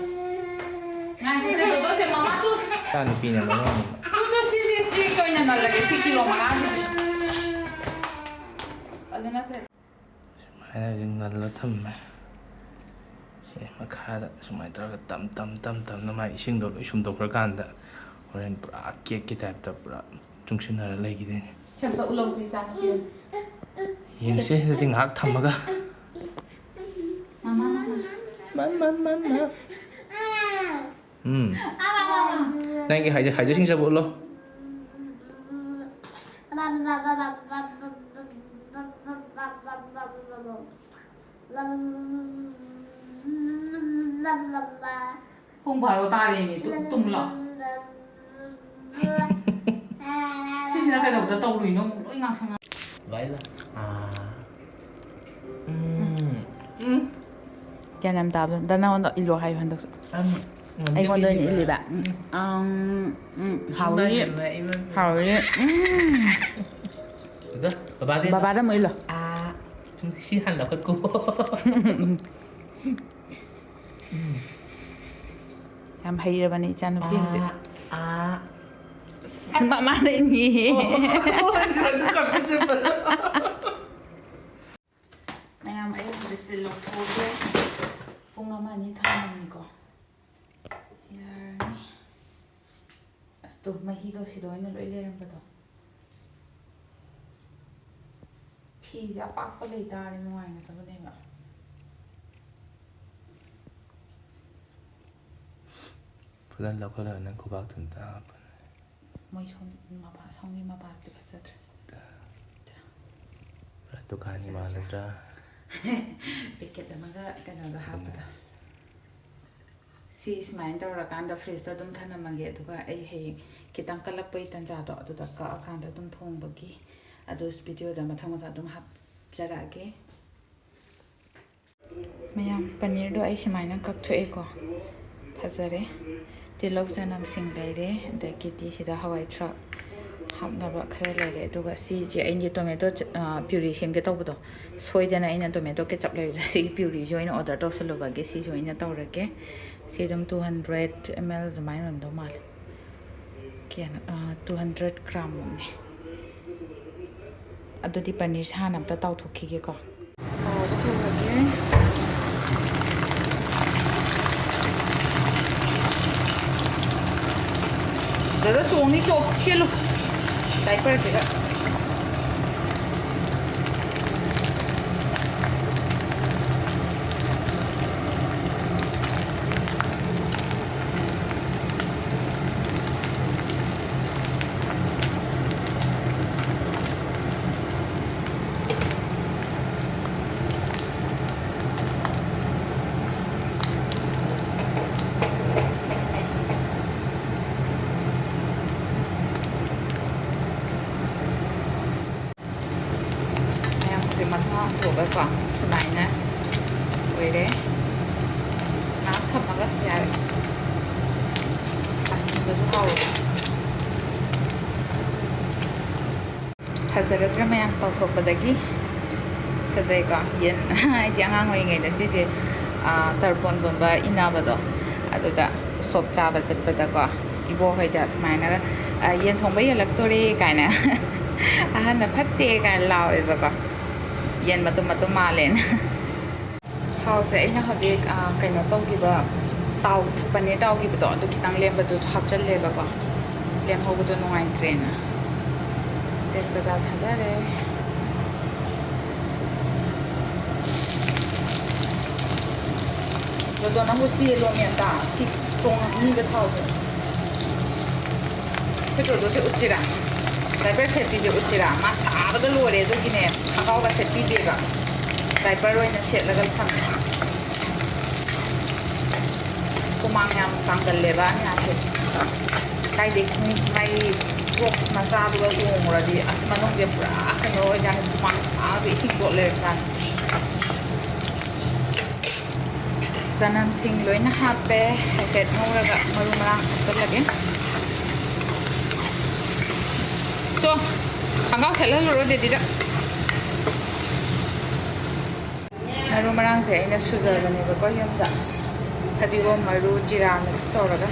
ꯉꯥꯏꯈꯣꯁꯦ, ꯗꯣꯗꯣꯁꯦ, ꯃꯃꯥꯁꯨ꯫ ꯏꯆꯥ ꯅꯨꯄꯤꯅ ꯃꯔꯣꯟ ꯑꯃ꯫ ꯗꯣꯗꯣ, ꯁꯤꯁꯦ ꯆꯦꯡ ꯑꯣꯏꯅ ꯅꯜꯂꯒꯦ, ꯁꯤ ꯀꯤꯂꯣ ꯃꯉꯥꯁꯦ꯫ ꯑꯗꯨ ꯅꯠꯇ꯭ꯔꯗꯤ꯫ ꯁꯨꯃꯥꯏꯅ ꯅꯜꯂ ꯊꯝꯃꯦ꯫ ꯁꯤ ꯃꯈꯥꯗ ꯁꯨꯃꯥꯏꯅ ꯇꯧꯔꯒ ꯇꯝ ꯇꯝ ꯇꯝ ꯇꯝꯅ ꯃꯥꯏ ꯏꯁꯤꯡꯗꯣ ꯂꯣꯏ ꯁꯨꯝꯗꯣꯛꯈ꯭ꯔꯀꯥꯟꯗ ꯍꯣꯔꯦꯟ ꯄꯨꯔꯥ ꯀꯦꯛꯀꯤ ꯇꯥꯏꯞꯇ ꯄꯨꯔꯥ ꯆꯨꯡꯁꯤꯟꯅꯔ ꯂꯩꯈꯤꯗꯣꯏꯅꯦ꯫ ꯁꯦꯝꯗꯣꯛꯎ ꯂꯧꯁꯤ ꯏꯆꯥꯅꯨꯄꯤ꯫ ꯌꯦꯡꯁꯦ, ꯑꯗꯨꯗꯤ ꯉꯥꯏꯍꯥꯛ ꯊꯝꯃꯒ꯫ ꯃꯃꯥ, ꯃꯃꯥ꯫ ꯃꯃꯥ, ꯃꯃꯥ꯫ ꯎꯝ꯫ ꯅꯪꯒꯤ ꯍꯥꯏꯖ-, ꯍꯥꯏꯖꯁꯤꯡ ꯆꯠꯄ ꯎꯠꯂꯣ꯫ ꯄꯨꯡ ꯕꯥꯔꯣ ꯇꯥꯔꯦꯃꯤ, ꯇꯨ-, ꯇꯨꯝꯂꯣ꯫ ꯁꯤꯁꯤꯅ ꯀꯩꯗꯧꯕꯗ ꯇꯧꯔꯨꯏꯅꯣ? ꯑꯃꯨꯛ ꯂꯣꯏ ꯉꯥꯡꯁꯪ ꯉꯥꯡ-, ꯂꯥꯏꯂꯥ꯫ ꯑꯥ꯫ ꯎꯝ꯫ ꯎꯝ꯫ ꯒ꯭ꯌꯥꯟ ꯌꯥꯝ ꯇꯥꯕꯗꯣ꯫ ꯗ ꯅꯉꯣꯟꯗ ꯏꯜꯂꯣ ꯍꯥꯏꯌꯨ ꯍꯟꯗꯛꯁꯨ꯫ ꯑꯝ, ꯉꯝꯗꯦ ꯑꯩꯉꯣꯟꯗ ꯑꯣꯏꯅ ꯏꯜꯂꯤꯕ꯫ ꯎꯝ꯫ ꯑꯝ, ꯎꯝ, ꯍꯥꯎꯔꯤ꯫ ꯏꯃꯥ, ꯏꯃꯥ, ꯏꯃꯥ꯫ ꯍꯥꯎꯔꯤ꯫ ꯎꯝ꯫ ꯑꯗꯣ, ꯕꯕꯥꯗꯤ? ꯕꯕꯥꯗ ꯑꯃꯨꯛ ꯏꯜꯂꯣ꯫ ꯑꯥ, ꯁꯤ ꯍꯥꯟꯅ ꯂꯧꯈꯠꯀꯣ꯫ ꯌꯥꯝ ꯍꯩꯔꯕꯅꯤ ꯏꯆꯥꯅꯨꯄꯤ ꯍꯧꯖꯤꯛ꯫ ꯑꯥ, ꯑꯥ꯫ ꯑꯁ, ꯃꯃꯥꯅ ꯏꯟꯉꯦ꯫ ꯑꯣ, ꯑꯗꯨ ꯀꯞꯄ ꯆꯠꯄꯗꯣ꯫ ꯃꯌꯥꯝ, ꯑꯩ ꯍꯧꯖꯤꯛꯁꯦ ꯂꯧꯊꯣꯛꯑꯒꯦ꯫ ꯄꯨꯡ ꯑꯃ ꯑꯅꯤ ꯊꯝꯃꯅꯤꯀꯣ꯫ ꯌꯥꯔꯅꯤ꯫ ꯑꯁ, ꯇꯨ, ꯃꯍꯤꯗꯣ ꯁꯤꯗ ꯑꯣꯏꯅ ꯂꯣꯏ ꯂꯩꯔꯝꯕꯗꯣ꯫ ꯐꯤꯁꯦ ꯑꯄꯥꯛꯄ ꯂꯩꯇꯥꯔꯗꯤ ꯅꯨꯡꯉꯥꯏꯒꯗꯕꯅꯦꯕ꯫ ꯐꯨꯂꯟ ꯂꯧꯈꯠꯂꯒ ꯅꯪ ꯈꯨꯕꯥꯛꯇꯨꯗ ꯍꯥꯞꯄꯅꯦ꯫ ꯃꯣꯏ ꯁꯣꯝ ꯃꯄꯥ, ꯁꯣꯝꯒꯤ ꯃꯄꯥꯁꯤꯗꯤ ꯐꯖꯗ꯭ꯔꯦ꯫ ꯄꯨꯔꯥ ꯗꯨꯀꯥꯟꯒꯤ ꯐꯖꯗ꯭ꯔꯦ꯫ ꯃꯥꯜꯂꯗ꯭ꯔꯥ? ꯄꯦꯀꯦꯠ ꯑꯃꯒ ꯀꯩꯅꯣꯗ ꯍꯥꯞꯄꯗꯣ꯫ ꯁꯤ ꯁꯨꯃꯥꯏꯅ ꯇꯧꯔꯀꯥꯟꯗ ꯐ꯭ꯔꯤꯖꯇ ꯑꯗꯨꯝ ꯊꯅꯝꯃꯒꯦ, ꯑꯗꯨꯒ ꯑꯩ ꯍꯌꯦꯡ ꯈꯤꯇꯪ ꯀꯜꯂꯛꯄꯒꯤ ꯇꯟꯖꯥꯗꯣ ꯑꯗꯨꯗ ꯀꯛꯑꯀꯥꯟꯗ ꯑꯗꯨꯝ ꯊꯣꯡꯕꯒꯤ ꯑꯗꯨ ꯚꯤꯗꯤꯑꯣꯗ ꯃꯊꯪ ꯃꯊꯪ ꯑꯗꯨꯝ ꯍꯥꯞꯆꯔꯛꯑꯒꯦ꯫ ꯃꯌꯥꯝ, ꯄꯅꯤꯔꯗꯣ ꯑꯩ ꯁꯨꯃꯥꯏꯅ ꯀꯛꯊꯣꯛꯑꯦꯀꯣ꯫ ꯐꯖꯔꯦ꯫ ꯇꯤꯜꯍꯧ ꯆꯅꯝꯁꯤꯡ ꯂꯩꯔꯦ, ꯑꯗꯒꯤꯗꯤ ꯁꯤꯗ ꯍꯋꯥꯏ ꯊ꯭ꯔꯥꯛ ꯍꯥꯞꯅꯕ ꯈꯔ ꯂꯩꯔꯦ꯫ ꯑꯗꯨꯒ ꯁꯤꯁꯦ ꯑꯩꯒꯤ tomato ꯆ-, ꯑ, puree ꯁꯦꯝꯒꯦ ꯇꯧꯕꯗꯣ, ꯁꯣꯏꯗꯅ ꯑꯩꯅ tomato ketchup ꯂꯩꯕꯗ ꯁꯤꯒꯤ pureeꯁꯦ ꯑꯣꯏꯅ order ꯇꯧꯁꯜꯂꯨꯕꯒꯤ ꯁꯤꯁꯦ ꯑꯣꯏꯅ ꯇꯧꯔꯒꯦ꯫ ꯁꯤ ꯑꯗꯨꯝ two hundred ml ꯑꯗꯨꯃꯥꯏꯅ ꯑꯣꯏꯔꯝꯗꯧ ꯃꯥꯜꯂꯦ꯫ ꯀꯌꯥꯅꯣ? ꯑ, two hundred gram ꯃꯨꯛꯅꯦ꯫ ꯑꯗꯨꯗꯤ ꯄꯅꯤꯔꯁꯦ ꯍꯥꯟꯅ ꯑꯝꯇ ꯇꯥꯎꯊꯣꯛꯈꯤꯒꯦꯀꯣ꯫ ꯇꯥꯎꯕ ꯍꯧꯔꯒꯦ꯫ ꯗꯥꯗꯥ ꯆꯣꯡꯅꯤ, ꯆꯣ-, ꯆꯦꯜꯂꯨ꯫ Diaperꯁꯤꯒ꯫ ꯃꯌꯥꯝꯁꯦ ꯃꯊꯪ ꯍꯥꯡꯗꯣꯛꯑꯒꯀꯣ ꯁꯨꯃꯥꯏꯅ ꯑꯣꯏꯔꯦ꯫ ꯉꯥꯏꯍꯥꯛ ꯊꯝꯃꯒ ꯌꯥꯔꯦ꯫ ꯑꯁꯤꯟꯕꯁꯨ ꯍꯥꯎꯋꯦ꯫ ꯐꯖꯒꯗ꯭ꯔꯥ ꯃꯌꯥꯝ ꯇꯧꯊꯣꯛꯄꯗꯒꯤ? ꯐꯖꯩꯀꯣ? ꯌꯦꯟ, ꯑꯩꯗꯤ ꯑꯉꯥꯡ ꯑꯣꯏꯔꯤꯉꯩꯗ ꯁꯤꯁꯦ, ꯑꯥ, ꯇꯔꯄꯣꯟꯒꯨꯝꯕ ꯏꯟꯅꯕꯗꯣ, ꯑꯗꯨꯗ ꯎꯁꯣꯞ ꯆꯥꯕ ꯆꯠꯄꯗꯀꯣ, ꯏꯕꯣꯛ ꯍꯣꯏꯗ ꯁꯨꯃꯥꯏꯅꯒ, ꯑꯥ, "ꯌꯦꯟ ꯊꯣꯡꯕ ꯌꯦꯜꯂꯛꯇꯣꯔꯦ" ꯀꯥꯏꯅ, "ꯑꯍꯟꯅ ꯐꯠꯇꯦ" ꯀꯥꯏꯅ ꯂꯥꯎꯋꯦꯕꯀꯣ, ꯌꯦꯟ ꯃꯇꯨꯝ ꯃꯇꯨꯝ ꯃꯥꯜꯂꯦꯅ꯫ ꯊꯥꯎꯁꯦ ꯑꯩꯅ ꯍꯧꯖꯤꯛ, ꯑ, ꯀꯩꯅꯣ ꯇꯧꯈꯤꯕ, ꯇꯥꯎ-, ꯄꯅꯤꯔ ꯇꯥꯎꯈꯤꯕꯗꯣ, ꯑꯗꯨ ꯈꯤꯇꯪ ꯂꯦꯝꯕꯗꯨꯁꯨ ꯍꯥꯞꯆꯜꯂꯦꯕꯀꯣ꯫ ꯂꯦꯝꯍꯧꯕꯗꯣ ꯅꯨꯡꯉꯥꯏꯇ꯭ꯔꯦꯅ꯫ ꯇꯦꯖꯄꯇꯥ ꯊꯥꯗꯔꯦ꯫ ꯗꯣꯗꯣ, ꯅꯪꯕꯨ ꯆꯦꯜꯂꯣꯃꯤ ꯑꯝꯇ꯫ ꯁꯤ ꯆꯣꯡꯉꯛꯅꯤꯕ ꯊꯥꯎꯁꯦ꯫ ꯑꯩꯈꯣꯏ ꯗꯣꯗꯣꯁꯦ ꯎꯠꯁꯤꯔꯥ? Diaper ꯁꯦꯠꯄꯤꯁꯦ ꯎꯠꯁꯤꯔꯥ? ꯃꯥ ꯁꯥꯕꯗ ꯂꯣꯏꯔꯦ, ꯑꯗꯨꯒꯤꯅꯦ ꯈꯣꯡꯒ꯭ꯔꯥꯎꯒ ꯁꯦꯠꯄꯤꯗꯦꯕ꯫ Diaper ꯑꯣꯏꯅ ꯁꯦꯠꯂꯒ ꯊꯝꯃꯦ꯫ ꯍꯨꯃꯥꯡ ꯌꯥꯝ ꯀꯥꯡꯒꯜꯂꯦꯕ ꯑꯩꯅ ꯍꯥꯏꯁꯦ꯫ ꯀꯥꯏꯗꯩ ꯈꯣꯡ-, ꯃꯥꯏ ꯐ꯭ꯔꯣꯛ ꯃꯆꯥꯗꯨꯒ ꯇꯣꯡꯉꯨꯔꯗꯤ ꯑꯁ ꯃꯅꯨꯡꯁꯦ ꯄꯨꯔꯥ ꯀꯩꯅꯣ ꯑꯣꯏꯖꯥꯠꯅꯤ, ꯍꯨꯃꯥꯡ ꯁꯥꯡꯅ ꯏꯁꯤꯡ ꯆꯣꯠ ꯂꯩꯔꯕꯖꯥꯠꯅꯤ꯫ ꯆꯅꯝꯁꯤꯡ ꯂꯣꯏꯅ ꯍꯥꯞꯄꯦ꯫ ꯍꯥꯏꯐꯦꯠ ꯉꯧꯔꯒ ꯃꯔꯨ ꯃꯔꯥꯡ ꯍꯥꯞꯆꯜꯂꯒꯦ꯫ ꯇꯣ, ꯈꯣꯡꯒ꯭ꯔꯥꯎ ꯁꯦꯠꯍꯜꯂꯨꯔꯣ ꯗꯦꯗꯤꯗ꯫ ꯃꯔꯨ ꯃꯔꯥꯡꯁꯦ ꯑꯩꯅ ꯁꯨꯖꯕꯅꯦꯕꯀꯣ ꯌꯨꯝꯗ꯫ ꯐꯗꯤꯒꯣꯝ ꯃꯔꯨ, ꯖꯤꯔꯥ mix ꯇꯧꯔꯒ꯫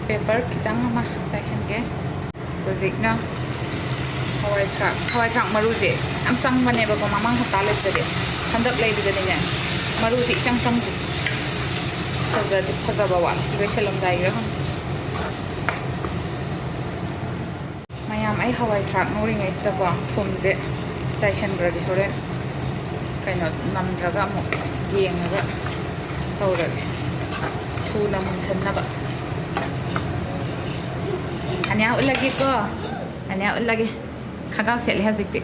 Pepper ꯈꯤꯇꯪ ꯑꯃ ꯆꯥꯏꯁꯤꯟꯒꯦ꯫ ꯍꯧꯖꯤꯛꯅ ꯍꯋꯥꯏ ꯊ꯭ꯔꯥꯛ, ꯍꯋꯥꯏ ꯊ꯭ꯔꯥꯛ ꯃꯔꯨꯁꯦ ꯌꯥꯝ ꯆꯪꯕꯅꯦꯕꯀꯣ, ꯃꯃꯥꯡ ꯍꯞꯇꯥ ꯂꯩꯕꯗꯗꯤ꯫ ꯍꯟꯗꯛ ꯂꯩꯕꯗꯗꯤꯅꯦ, ꯃꯔꯨꯁꯦ ꯏꯆꯪ ꯆꯪꯗꯦ꯫ ꯐꯖꯗꯤ ꯐꯖꯕ ꯋꯥꯠꯂꯦ, ꯂꯣꯏꯁꯜꯂꯝꯗꯥꯏꯒꯤꯔ ꯈꯪꯗꯦ꯫ ꯃꯌꯥꯝ, ꯑꯩ ꯍꯋꯥꯏ ꯊ꯭ꯔꯥꯛ ꯉꯧꯔꯤꯉꯩꯁꯤꯗꯀꯣ, ꯊꯨꯝꯁꯦ ꯆꯥꯏꯁꯟꯈ꯭ꯔꯒꯦ꯫ ꯍꯣꯔꯦꯟ ꯀꯩꯅꯣ ꯅꯝꯗ꯭ꯔꯒ ꯑꯃꯨꯛ ꯌꯦꯡꯉꯒ ꯇꯧꯔꯒꯦ, ꯊꯨꯅ ꯃꯨꯟꯁꯟꯅꯕ꯫ ꯑꯅꯤꯌꯥ ꯎꯠꯂꯒꯦꯀꯣ, ꯑꯅꯤꯌꯥ ꯎꯠꯂꯒꯦ꯫ ꯈꯣꯡꯒ꯭ꯔꯥꯎ ꯁꯦꯠꯂꯦ ꯍꯧꯖꯤꯛꯇꯤ꯫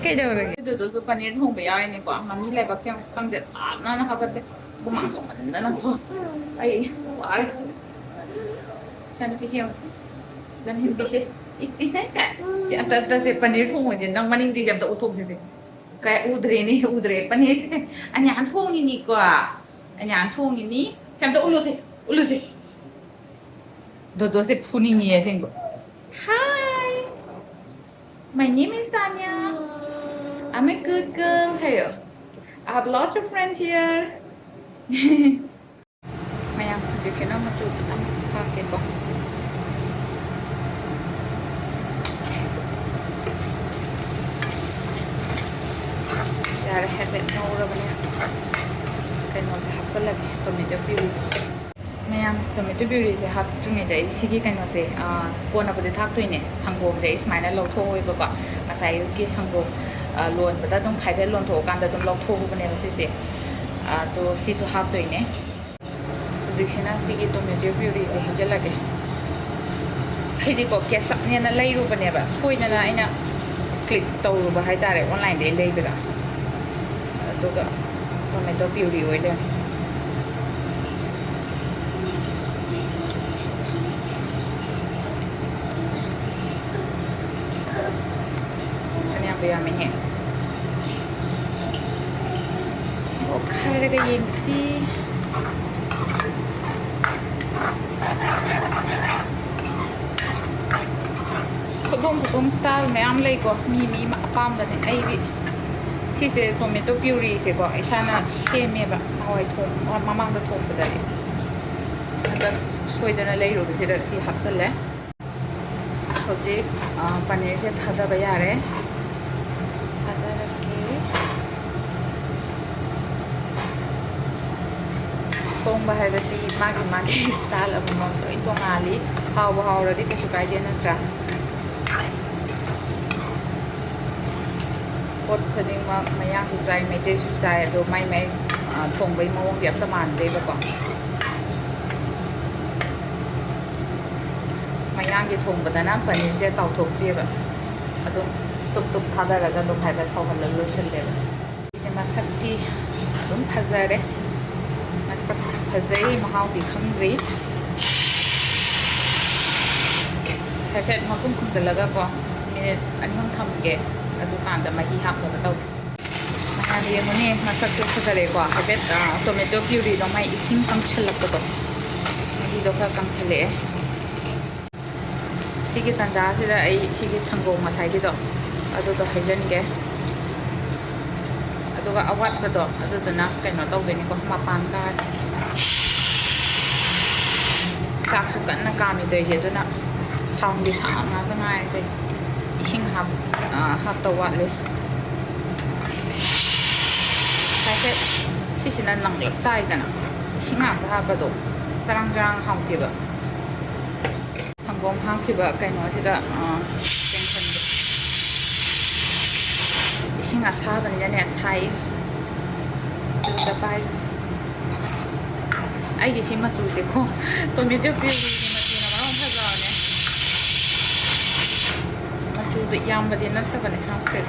ꯀꯩꯗꯧꯔꯒꯦ? ꯑꯗꯨꯗꯨꯁꯨ ꯄꯅꯤꯔ ꯊꯣꯡꯕ ꯌꯥꯎꯔꯤꯅꯤꯀꯣ꯫ ꯃꯃꯤ ꯂꯥꯏꯕꯛꯁꯦ ꯌꯥꯝ ꯈꯪꯗꯦ, ꯇꯥꯞꯅꯅ ꯍꯥꯞꯀꯠꯂꯦ꯫ ꯍꯨꯃꯥꯡ ꯁꯧꯃꯟꯗꯅꯀꯣ꯫ ꯑꯩ ꯋꯥꯔꯦ꯫ ꯏꯆꯥꯅꯨꯄꯤꯁꯦ ꯌꯦꯡꯉꯨ꯫ ꯂꯝꯍꯦꯟꯕꯤꯁꯦ꯫ ꯏꯁ, ꯏꯁ, ꯏꯁ, ꯁꯤ ꯑꯝꯇ, ꯑꯝꯇ ꯁꯦ, ꯄꯅꯤꯔ ꯊꯣꯡꯕꯁꯦ ꯅꯪ ꯃꯅꯤꯡꯗꯒꯤ ꯑꯝꯇ ꯎꯠꯊꯣꯛꯁꯤꯁꯦ꯫ ꯀꯌꯥ ꯎꯗ꯭ꯔꯦꯅꯦ, ꯎꯗ꯭ꯔꯦ꯫ ꯄꯅꯤꯔꯁꯦ ꯑꯅꯤꯌꯥꯅ ꯊꯣꯡꯉꯤꯅꯤꯀꯣ꯫ ꯑꯅꯤꯌꯥꯅ ꯊꯣꯡꯉꯤꯅꯤ꯫ ꯁꯤ ꯑꯝꯇ ꯎꯠꯂꯨꯁꯦ, ꯎꯠꯂꯨꯁꯦ꯫ ꯗꯣꯗꯣꯁꯦ ꯐꯨꯅꯤꯡꯉꯤ ꯑꯁꯦꯡꯕ꯫ Hi, my name is Tanya. I'm a good girl. ꯍꯥꯏꯌꯣ꯫ I have lots of friends here. ꯃꯌꯥꯝ, ꯍꯧꯖꯤꯛꯁꯤꯅ ꯃꯆꯨ ꯈꯤꯇꯪ ꯍꯥꯞꯀꯦꯀꯣ꯫ ꯌꯥꯔꯦ, ꯍꯥꯏꯐꯦꯠ ꯉꯧꯔꯕꯅꯦ꯫ ꯀꯩꯅꯣꯁꯦ ꯍꯥꯞꯆꯜꯂꯒꯦ, tomato puree꯫ ꯃꯌꯥꯝ, tomato pureeꯁꯦ ꯍꯥꯞꯇ꯭ꯔꯤꯉꯩꯗ ꯑꯩ ꯁꯤꯒꯤ ꯀꯩꯅꯣꯁꯦ, ꯑꯥ, ꯀꯣꯟꯅꯕꯨꯗꯤ ꯊꯥꯛꯇꯣꯏꯅꯦ꯫ ꯁꯪꯒꯣꯝꯁꯦ ꯑꯩ ꯁꯨꯃꯥꯏꯅ ꯂꯧꯊꯣꯛꯍꯧꯋꯦꯕꯀꯣ꯫ ꯉꯁꯥꯏ ꯑꯌꯨꯛꯀꯤ ꯁꯪꯒꯣꯝ, ꯑꯥ, ꯂꯣꯟꯕꯗ ꯑꯗꯨꯝ ꯈꯥꯏꯐꯦꯠ ꯂꯣꯟꯊꯣꯛꯑꯀꯥꯟꯗ ꯑꯗꯨꯝ ꯂꯧꯊꯣꯛꯍꯧꯕꯅꯦꯕ ꯁꯤꯁꯦ꯫ ꯑꯗꯣ ꯁꯤꯁꯨ ꯍꯥꯞꯇꯣꯏꯅꯦ꯫ ꯍꯧꯖꯤꯛꯁꯤꯅ ꯁꯤꯒꯤ tomato pureeꯁꯦ ꯍꯩꯖꯤꯜꯂꯒꯦ꯫ ꯑꯩꯗꯤꯀꯣ, ketchupꯅꯦꯅ ꯂꯩꯔꯨꯕꯅꯦꯕ, ꯁꯣꯏꯗꯅ ꯑꯩꯅ click ꯇꯧꯔꯨꯕ ꯍꯥꯏꯇꯥꯔꯦ, onlineꯗꯒꯤ ꯂꯩꯕꯗ꯫ ꯑꯗꯨꯒ tomato puree ꯑꯣꯏ ꯂꯩꯔꯝꯃꯦ꯫ ꯐꯅꯌꯥꯝꯕꯨ ꯌꯥꯝꯃꯤꯍꯦ꯫ ꯑꯣꯠꯈꯥꯏꯔꯒ ꯌꯦꯡꯁꯤ꯫ ꯈꯨꯊꯣꯡ style ꯃꯌꯥꯝ ꯂꯩꯀꯣ, ꯃꯤ ꯃꯤ ꯑꯄꯥꯝꯕꯅꯦ꯫ ꯑꯩꯗꯤ ꯁꯤꯁꯦ tomato puree ꯁꯦꯀꯣ, ꯏꯁꯥꯅ ꯁꯦꯝꯃꯦꯕ ꯅꯍꯥꯟꯋꯥꯏ ꯊꯣꯡ-, ꯃꯃꯥꯡꯗ ꯊꯣꯡꯕꯗꯗꯤ꯫ ꯍꯟꯗꯛ ꯁꯣꯏꯗꯅ ꯂꯩꯔꯨꯕꯁꯤꯗ ꯁꯤ ꯍꯥꯞꯆꯜꯂꯦ꯫ ꯍꯧꯖꯤꯛ, ꯑ, ꯄꯅꯤꯔꯁꯦ ꯊꯥꯗꯕ ꯌꯥꯔꯦ꯫ ꯊꯥꯗꯔꯒꯦ꯫ ꯊꯣꯡꯕ ꯍꯥꯏꯕꯁꯤ ꯃꯥꯒꯤ ꯃꯥꯒꯤ style ꯑꯃꯃꯝ ꯂꯣꯏ ꯇꯣꯡꯉꯥꯜꯂꯤ꯫ ꯍꯥꯎꯕ ꯍꯥꯎꯔꯗꯤ ꯀꯩꯁꯨ ꯀꯥꯏꯗꯦ, ꯅꯠꯇ꯭ꯔꯥ? ꯄꯣꯠ ꯈꯨꯗꯤꯡꯃꯛ ꯃꯌꯥꯡꯁꯨ ꯆꯥꯏ, ꯃꯩꯇꯩꯁꯨ ꯆꯥꯏ, ꯑꯗꯣ ꯃꯥꯏ ꯃꯥꯏ, ꯑ, ꯊꯣꯡꯕꯒꯤ ꯃꯑꯣꯡꯗꯤ ꯑꯝꯇ ꯃꯥꯟꯗꯦꯕꯀꯣ꯫ ꯃꯌꯥꯡꯒꯤ ꯊꯣꯡꯕꯗꯅ ꯄꯅꯤꯔꯁꯦ ꯇꯥꯎꯊꯣꯛꯇꯦꯕ, ꯑꯗꯨꯝ ꯇꯨꯞ ꯇꯨꯞ ꯊꯥꯗꯔꯒ ꯑꯗꯨꯝ ꯍꯥꯏꯕ ꯁꯧꯍꯜꯂꯒ ꯂꯣꯏꯁꯤꯜꯂꯦꯕ꯫ ꯁꯤꯁꯦ ꯃꯁꯛꯇꯤ ꯑꯗꯨꯝ ꯐꯖꯔꯦ, ꯃꯁꯛ ꯐꯖꯩ, ꯃꯍꯥꯎꯗꯤ ꯈꯪꯗ꯭ꯔꯤ꯫ ꯍꯥꯏꯐꯦꯠ ꯃꯈꯨꯝ ꯈꯨꯝꯖꯤꯜꯂꯒꯀꯣ, ꯃꯤꯅꯤꯠ ꯑꯅꯤ ꯑꯍꯨꯝ ꯊꯝꯒꯦ, ꯑꯗꯨꯀꯥꯟꯗ ꯃꯍꯤ ꯍꯥꯞꯅꯕ ꯇꯧꯒꯦ꯫ ꯃꯌꯥꯝ ꯌꯦꯡꯉꯨꯅꯦ, ꯃꯁꯛꯁꯨ ꯐꯖꯔꯦꯀꯣ꯫ ꯍꯥꯏꯐꯦꯠ, ꯑ, tomato puree ꯗꯣ ꯃꯥꯏ ꯏꯁꯤꯡ ꯀꯪꯁꯜꯂꯛꯄꯗꯣ, ꯃꯍꯤꯗꯣ ꯈꯔ ꯀꯪꯁꯜꯂꯛꯑꯦ꯫ ꯁꯤꯒꯤ ꯇꯥꯟꯖꯥꯁꯤꯗ ꯑꯩ ꯁꯤꯒꯤ ꯁꯪꯒꯣꯝ ꯉꯁꯥꯏꯒꯤꯗꯣ ꯑꯗꯨꯗꯣ ꯍꯩꯖꯤꯟꯒꯦ꯫ ꯑꯗꯨꯒ ꯑꯋꯥꯠꯄꯗꯣ ꯑꯗꯨꯗꯨꯅ ꯀꯩꯅꯣ ꯇꯧꯗꯣꯏꯅꯤꯀꯣ, ꯃꯄꯥꯟ ꯀꯥꯔ꯫ ꯆꯥꯛꯁꯨ ꯀꯟꯅ ꯀꯥꯝꯃꯤ ꯇꯧꯔꯤꯁꯦ, ꯑꯗꯨꯅ sound ꯗꯤ ꯁꯥꯡ ꯉꯥꯛꯇ ꯉꯥꯏꯔꯦ ꯇꯧꯔꯤꯁꯦ꯫ ꯏꯁꯤꯡ ꯍꯥꯞ-, ꯑ, ꯍꯥꯞꯇꯧ ꯋꯥꯠꯂꯤ꯫ ꯍꯥꯏꯐꯦꯠ ꯁꯤꯁꯤꯅ ꯅꯪꯂꯞ ꯇꯥꯏꯗꯅ, ꯏꯁꯤꯡ ꯉꯥꯛꯇ ꯍꯥꯞꯄꯗꯣ ꯆꯔꯥꯡ ꯆꯔꯥꯡ ꯍꯥꯎꯇꯦꯕ꯫ ꯁꯪꯒꯣꯝ ꯍꯥꯞꯈꯤꯕ ꯀꯩꯅꯣꯁꯤꯗ, ꯑ, ꯇꯦꯡꯊꯣꯛꯀꯦ꯫ ꯏꯁꯤꯡ ꯑꯁꯥꯕꯅꯤꯅꯅꯦ, ꯁꯥꯏ꯫ ꯏꯁꯇꯤꯜꯗ ꯄꯥꯏꯕꯁꯦ꯫ ꯑꯩꯒꯤ ꯁꯤ ꯃꯆꯨꯁꯦꯀꯣ, tomato puree ꯒꯤ ꯃꯆꯨꯅ ꯃꯔꯣꯟ ꯑꯃ ꯐꯖꯕꯅꯦ꯫ ꯃꯆꯨꯗꯣ ꯌꯥꯝꯕꯗꯤ ꯅꯠꯇꯕꯅꯦ ꯍꯥꯞꯈ꯭ꯔꯦ꯫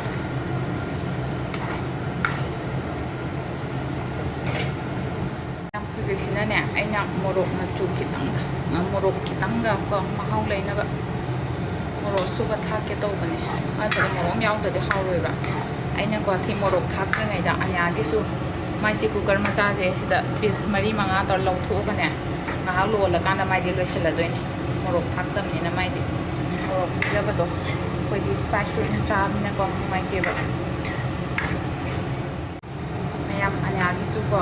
ꯍꯧꯖꯤꯛꯁꯤꯅꯅꯦ, ꯑꯩꯅ ꯃꯣꯔꯣꯛ ꯃꯆꯨ ꯈꯤꯇꯪ, ꯃꯣꯔꯣꯛ ꯈꯤꯇꯪꯒ ꯀꯣ, ꯃꯍꯥꯎ ꯂꯩꯅꯕ ꯃꯣꯔꯣꯛ ꯑꯁꯨꯕ ꯊꯥꯛꯀꯦ ꯇꯧꯕꯅꯦ, ꯅꯠꯇ꯭ꯔꯒ ꯃꯣꯔꯣꯛ ꯑꯃ ꯌꯥꯎꯗ꯭ꯔꯗꯤ ꯍꯥꯎꯔꯣꯏꯕ꯫ ꯑꯩꯅꯀꯣ, ꯁꯤ ꯃꯣꯔꯣꯛ ꯊꯥꯛꯇ꯭ꯔꯤꯉꯩꯗ ꯑꯅꯤꯌꯥꯒꯤꯁꯨ ꯃꯥꯏꯁꯤ cooker ꯃꯆꯥꯁꯦ ꯁꯤꯗ piece ꯃꯔꯤ ꯃꯉꯥ ꯇꯧꯔ ꯂꯧꯊꯣꯛꯑꯒꯅꯦ, ꯉꯥꯏꯍꯥꯛ ꯂꯣꯜꯂꯀꯥꯟꯗ ꯃꯥꯏꯗꯤ ꯂꯣꯏꯁꯤꯜꯂꯗꯣꯏꯅꯦ, ꯃꯣꯔꯣꯛ ꯊꯥꯛꯇꯕꯅꯤꯅ ꯃꯥꯏꯗꯤ꯫ ꯄꯤꯖꯕꯗꯣ ꯑꯩꯈꯣꯏꯗꯤ ꯁ꯭ꯄꯥꯏꯁꯤ ꯑꯣꯏꯅ ꯆꯥꯕꯅꯤꯅꯀꯣ ꯅꯨꯡꯉꯥꯏꯇꯦꯕ꯫ ꯃꯌꯥꯝ ꯑꯅꯤꯌꯥꯒꯤꯁꯨꯀꯣ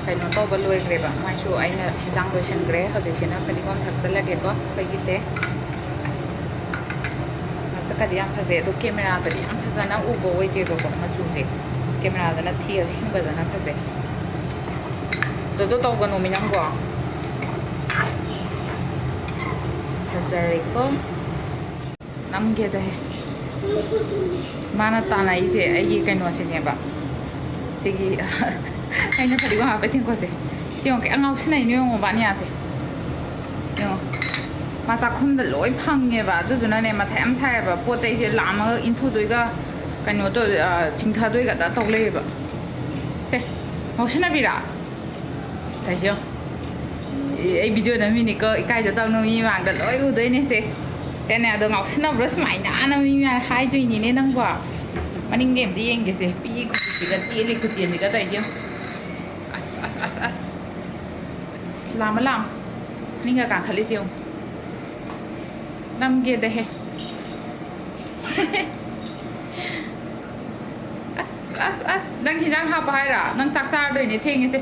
ꯀꯩꯅꯣ ꯇꯧꯕ ꯂꯣꯏꯈ꯭ꯔꯦꯕ, ꯃꯥꯏꯁꯨ ꯑꯩꯅ ꯍꯤꯟꯖꯥꯡ ꯂꯣꯏꯁꯟꯈ꯭ꯔꯦ꯫ ꯍꯧꯖꯤꯛꯁꯤꯅ ꯐꯗꯤꯒꯣꯝ ꯊꯥꯛꯆꯜꯂꯒꯦꯀꯣ ꯑꯩꯈꯣꯏꯒꯤꯁꯦ꯫ ꯃꯁꯛꯀꯗꯤ ꯌꯥꯝ ꯐꯖꯩ, ꯑꯗꯣ ꯀꯦꯃꯦꯔꯥꯗꯗꯤ ꯌꯥꯝ ꯐꯖꯅ ꯎꯕ ꯑꯣꯏꯗꯦꯕꯀꯣ ꯃꯆꯨꯁꯦ꯫ ꯀꯦꯃꯦꯔꯥꯗꯅ ꯊꯤ ꯑꯁꯦꯡꯕꯗꯅ ꯐꯖꯩ꯫ ꯑꯗꯣ ꯇꯧꯒꯅꯣꯃꯤ ꯅꯪꯕꯣ꯫ ꯐꯖꯔꯦꯀꯣ꯫ ꯅꯝꯒꯦꯗ ꯍꯦ꯫ ꯃꯥꯅ ꯇꯥꯟꯅꯏꯁꯦ ꯑꯩꯒꯤ ꯀꯩꯅꯣꯁꯤꯅꯦꯕ꯫ ꯁꯤꯒꯤ ꯑꯩꯅ ꯐꯗꯤꯒꯣꯝ ꯍꯥꯞꯄ ꯇꯦꯡꯀꯣꯠꯁꯦ꯫ ꯁꯤ ꯌꯦꯡꯉꯣ ꯀꯌꯥꯝ ꯉꯥꯎꯁꯤꯟꯅꯩꯅꯣ ꯌꯦꯡꯉꯣ ꯕꯥꯅꯤꯌꯥꯁꯦ꯫ ꯌꯦꯡꯉꯣ꯫ ꯃꯥ ꯆꯥꯛꯈꯨꯝꯗ ꯂꯣꯏ ꯐꯪꯉꯦꯕ꯫ ꯑꯗꯨꯗꯨꯅꯅꯦ ꯃꯊꯥ ꯌꯥꯝ ꯁꯥꯏꯌꯦꯕ꯫ ꯄꯣꯠ ꯆꯩꯁꯦ ꯂꯥꯝꯃꯒ ꯏꯟꯊꯨꯗꯣꯏꯒ ꯀꯩꯅꯣ ꯇꯧ-, ꯑ, ꯆꯤꯡꯊꯗꯣꯏꯒ ꯑꯗ ꯇꯧ ꯂꯩꯌꯦꯕ꯫ ꯁꯦ꯫ ꯉꯥꯎꯁꯤꯟꯅꯕꯤꯔꯥ? ꯁꯤ ꯇꯧꯏꯁꯦ ꯌꯦꯡꯉꯣ꯫ ꯑꯦ, ꯑꯩ ꯚꯤꯗꯤꯑꯣ ꯅꯝꯃꯤꯅꯤꯀꯣ, ꯏꯀꯥꯏꯗ ꯇꯧꯅꯨ, ꯃꯤ ꯃꯥꯡꯗ ꯂꯣꯏ ꯎꯗꯣꯏꯅꯦ ꯁꯦ꯫ ꯀꯩꯅꯣ ꯑꯗꯣ ꯉꯥꯎꯁꯤꯟꯅꯕ꯭ꯔꯣ ꯁꯨꯃꯥꯏꯅ ꯑꯅ ꯃꯤ ꯃꯌꯥꯝ ꯍꯥꯏꯗꯣꯏꯅꯤꯅꯦ ꯅꯪꯕꯣ꯫ ꯃꯅꯤꯡꯗꯤ ꯑꯝꯇ ꯌꯦꯡꯒꯦꯁꯦ, ꯄꯤꯛꯏ ꯈꯨꯇꯦꯟꯁꯤꯒ ꯇꯦꯜꯂꯤ ꯈꯨꯇꯦꯟꯁꯤꯒ ꯇꯧꯏꯁꯦ ꯌꯦꯡꯉꯣ꯫ ꯑꯁ, ꯑꯁ, ꯑꯁ, ꯑꯁ꯫ ꯑꯁ, ꯂꯥꯝꯃ ꯂꯥꯝꯃ꯫ ꯅꯤꯡꯒ ꯀꯥꯡꯈꯠꯂꯤꯁꯦ ꯌꯦꯡꯉꯣ꯫ ꯅꯝꯒꯦꯗ ꯍꯦ꯫ ꯑꯁ, ꯑꯁ, ꯑꯁ, ꯅꯪ ꯍꯤꯟꯖꯥꯡ ꯍꯥꯞꯄ ꯍꯥꯏꯔꯣ? ꯅꯪ ꯆꯥꯛ ꯆꯥꯔꯗꯣꯏꯅꯦ, ꯊꯦꯡꯉꯦꯁꯦ꯫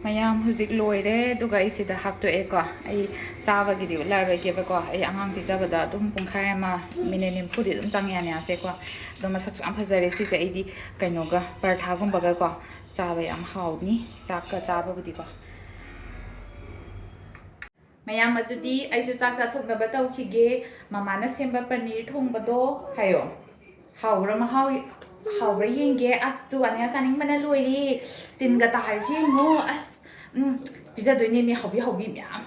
ꯃꯌꯥꯝ ꯍꯧꯖꯤꯛ ꯂꯣꯏꯔꯦ, ꯑꯗꯨꯒ ꯑꯩ ꯁꯤꯗ ꯍꯥꯞꯇꯣꯛꯑꯦꯀꯣ꯫ ꯑꯩ ꯆꯥꯕꯒꯤꯗꯤ ꯎꯠꯂꯔꯣꯏꯒꯦꯕꯀꯣ꯫ ꯑꯩ ꯑꯉꯥꯡ ꯄꯤꯖꯕꯗ ꯑꯗꯨꯝ ꯄꯨꯡꯈꯥꯏ ꯑꯃ, ꯃꯤꯅꯤꯠ ꯅꯤꯐꯨꯗꯤ ꯑꯗꯨꯝ ꯆꯪꯉꯦ ꯑꯅꯤꯌꯥꯁꯦꯀꯣ꯫ ꯑꯗꯣ ꯃꯁꯛꯁꯨ ꯌꯥꯝ ꯐꯖꯔꯦ ꯁꯤꯁꯦ꯫ ꯑꯩꯗꯤ ꯀꯩꯅꯣꯒ ꯄꯔꯊꯥꯒꯨꯝꯕꯒꯀꯣ ꯆꯥꯕ ꯌꯥꯝ ꯍꯥꯎꯅꯤ, ꯆꯥꯛꯀ ꯆꯥꯕꯕꯨꯗꯤꯀꯣ꯫ ꯃꯌꯥꯝ, ꯑꯗꯨꯗꯤ ꯑꯩꯁꯨ ꯆꯥꯛ ꯆꯥꯊꯣꯛꯅꯕ ꯇꯧꯈꯤꯒꯦ꯫ ꯃꯃꯥꯅ ꯁꯦꯝꯕ ꯄꯅꯤꯔ ꯊꯣꯡꯕꯗꯣ ꯍꯥꯏꯌꯣ꯫ ꯍꯥꯎꯕ꯭ꯔꯥ ꯃꯍꯥꯎ, ꯍꯥꯎꯕ꯭ꯔꯥ ꯌꯦꯡꯒꯦ꯫ ꯑꯁ, ꯇꯨ ꯑꯅꯤꯌꯥ ꯆꯥꯅꯤꯡꯕꯅ ꯂꯣꯏꯔꯦ꯫ ꯇꯤꯟꯒ ꯇꯥꯔꯤꯁꯦ ꯌꯦꯡꯉꯣ꯫ ꯑꯁ, ꯎꯝ, ꯄꯤꯖꯗꯣꯏꯅꯦ ꯃꯤ ꯍꯥꯎꯕꯤ ꯍꯥꯎꯕꯤ ꯃꯌꯥꯝ꯫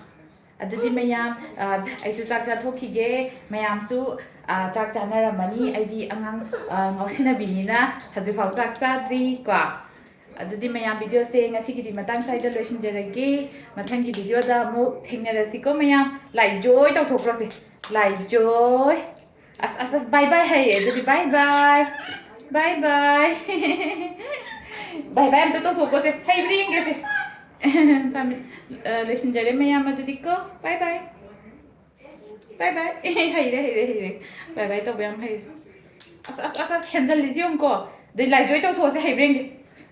ꯑꯗꯨꯗꯤ ꯃꯌꯥꯝ, ꯑ, ꯑꯩꯁꯨ ꯆꯥꯛ ꯆꯥꯊꯣꯛꯈꯤꯒꯦ꯫ ꯃꯌꯥꯝꯁꯨ, ꯑ, ꯆꯥꯛ ꯆꯥꯅꯔꯝꯃꯅꯤ꯫ ꯑꯩꯗꯤ ꯑꯉꯥꯡ, ꯑ, ꯉꯥꯎꯁꯤꯟꯅꯕꯤꯅꯤꯅ ꯍꯧꯖꯤꯛꯐꯥꯎ ꯆꯥꯛ ꯆꯥꯗ꯭ꯔꯤ ꯀꯣ꯫ ꯑꯗꯨꯗꯤ ꯃꯌꯥꯝ, ꯚꯤꯗꯤꯑꯣꯁꯦ ꯉꯁꯤꯒꯤꯗꯤ ꯃꯇꯥꯡ ꯁ꯭ꯋꯥꯏꯗ ꯂꯣꯏꯁꯤꯟꯖꯔꯒꯦ꯫ ꯃꯊꯪꯒꯤ ꯚꯤꯗꯤꯑꯣꯗ ꯑꯃꯨꯛ ꯊꯦꯡꯅꯔꯁꯤꯀꯣ ꯃꯌꯥꯝ꯫ ꯂꯥꯏꯖꯣꯏ ꯇꯧꯊꯣꯛꯈ꯭ꯔꯁꯦ꯫ ꯂꯥꯏꯖꯣꯏ꯫ ꯑꯁ, ꯑꯁ, ꯑꯁ, bye bye ꯍꯥꯏꯌꯦ꯫ ꯑꯗꯨꯗꯤ bye bye꯫ Bye bye꯫ Bye bye ꯑꯝꯇ ꯇꯧꯊꯣꯛꯀꯣꯁꯦ꯫ ꯍꯩꯕ꯭ꯔꯥ ꯌꯦꯡꯒꯦꯁꯦ꯫ ꯐꯝꯃꯤ꯫ ꯑ, ꯂꯣꯏꯁꯤꯟꯖꯔꯦ ꯃꯌꯥꯝ, ꯑꯗꯨꯗꯤꯀꯣ꯫ Bye bye꯫ Bye bye꯫ ꯑꯦ, ꯍꯩꯔꯦ, ꯍꯩꯔꯦ, ꯍꯩꯔꯦ꯫ Bye bye ꯇꯧꯕ ꯌꯥꯝ ꯍꯩꯔꯦ꯫ ꯑꯁ, ꯑꯁ, ꯑꯁ, ꯑꯁ, ꯍꯦꯟꯖꯜꯂꯤꯁꯤ ꯌꯦꯡꯉꯨꯀꯣ꯫ ꯑꯗꯩ ꯂꯥꯏꯖꯣꯏ ꯇꯧꯊꯣꯛꯑꯁꯦ, ꯍꯩꯕ꯭ꯔꯥ ꯌꯦꯡꯒꯦ꯫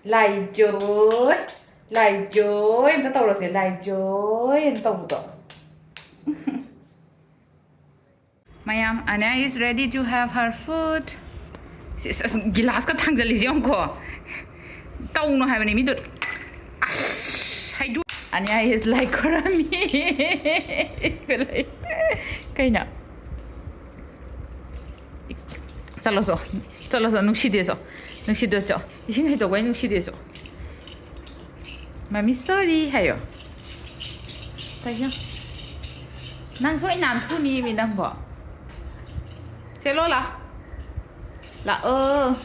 ꯂꯥꯏꯖꯣꯏ, ꯂꯥꯏꯖꯣꯏ ꯑꯝꯇ ꯇꯧꯔꯁꯦ, ꯂꯥꯏꯖꯣꯏ ꯑꯅ ꯇꯧꯕꯗꯣ꯫ ꯃꯌꯥꯝ, Anya is ready to have her food. ꯁꯤꯁ, ꯑꯁ, ꯒꯤꯂꯥꯁꯀ ꯊꯥꯡꯖꯜꯂꯤꯁꯦ ꯌꯦꯡꯉꯨꯀꯣ꯫ ꯇꯧꯅꯣ ꯍꯥꯏꯕꯅꯦ ꯃꯤꯗꯣ꯫ ꯑꯁ, ꯍꯩꯗꯨ-, Anya is like ꯈꯣꯔꯝꯃꯤ꯫ ꯀꯩꯅꯣ? ꯆꯠꯂꯣ ꯆꯣ, ꯆꯠꯂꯣ ꯆꯣ, ꯅꯨꯡꯁꯤꯗꯦ ꯆꯣ, ꯅꯨꯡꯁꯤꯗꯦ ꯆꯣ, ꯏꯁꯤꯡ ꯍꯩꯗꯣꯛꯄ ꯑꯩ ꯅꯨꯡꯁꯤꯗꯦ ꯆꯣ꯫ "Mommy sorry" ꯍꯥꯏꯌꯣ꯫ ꯀꯩꯅꯣ? ꯅꯪ ꯁꯣꯏ ꯅꯥꯟꯊꯨꯅꯤꯃꯤ ꯅꯪꯕꯣ꯫ ꯁꯦ ꯂꯣꯂꯥ꯫ ꯂꯥꯛꯑꯣ꯫